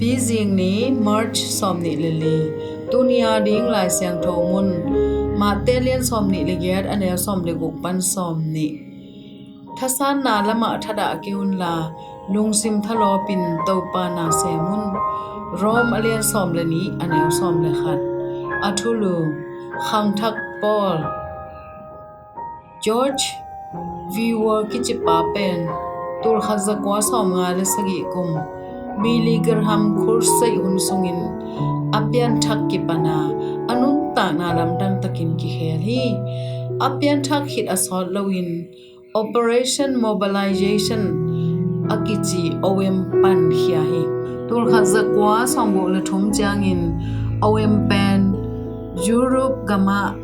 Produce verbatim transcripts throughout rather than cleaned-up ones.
Mizing ni, March sawmnih le li. Tuni a ding Lai Siangtho mun, Mate lian sawmnih le giat, a neu sawm le guk pan sawmnih. Thasanna lamah thadah kei unla, lungsim thalawpin Topa na sem un. Rom a lian sawm le nih, a neu sawm le khat. A thulu, khangthak Paul. George Viewer kicipa pen tulkhat zakua sawmnga le sagih kum Billy Graham crusade hun sungin a pianthak kipana, a nuntakna lamdang takin kikhel hi. A pianthak khit a sawt loin Operation Mobilization a kici O M pankhia hi. Tulkhat zakua sawmguk le thum ciangin O M pen Europe gamah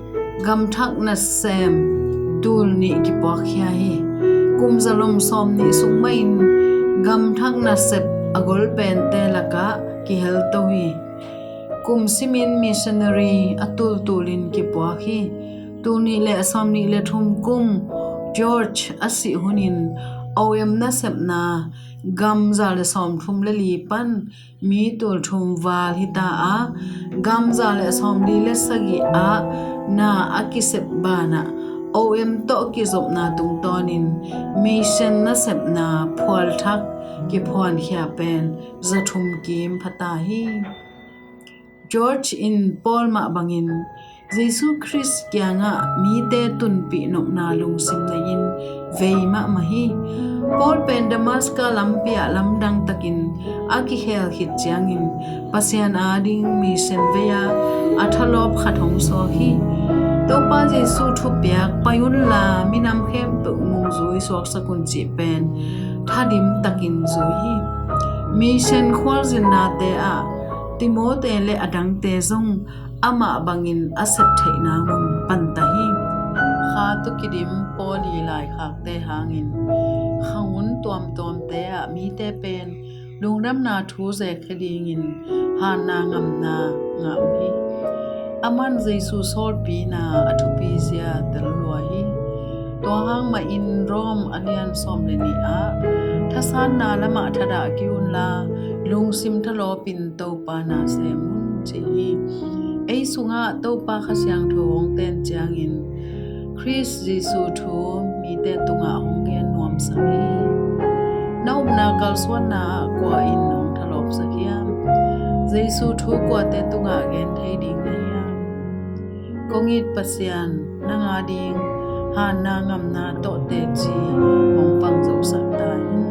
gamthak nasem tul nih kipuakkhia hi. Kum zalom sawmnih sung mahin gamthak nasep a golpente lakah kihelto hi. Kum simin missionary a tultulin kipuak hi. Tulnih le sawmnih le thum kum George a sih hunin O M nasepna gam za le sawmthum le li pan mi tulthum val hita a, gam za le sawmli le sagih ah na a kisep banah O M tawh kizopna tungtawnin mission nasepna phualthak kiphuankhia pen zathum kim phata hi. George in Paul mah bangin Jesu Khrist kiangah mite tunpih nopna lungsim nei-in vei mahmah hi. Paul pen Damaska lampi ah lamdang takin a kikhel khit ciangin Pasian ading mission vei-a a thalawp khat hong suak hi. Topa Jesu thupiak pai unla minam khempeuh nungzui suaksak un cih pen thadim takin zui hi. Mission khualzinnate ah Timote le a dangte zong amah bangin a sep theih nangun panta hi. Kha tawh kidim Paul i laikhakte hangin khanghun tuamtuamte ah mite pen lungdamna thu zekkhia dingin hanna ngamna ngah uh hi. Aman Jesu sawlpina a thupizia tel lua hi. Tua hang mahin Rom a lian sawm le nih ah thasanna lamah thadah kei unla lungsim thalawpin Topa na sem un ci hi. Ei sungah Topa Kha Siangtho hong ten ciangin Khrist Jesu thu mite tungah hong gen nuamsak hi. Na upna kalsuanna ah kua in hong thalawpsak hiam? Jesu thu kuate tungah gen thei ding na hiam? Kong it Pasian, nang ading hanna ngamna tawh teci hong pangzosak ta in.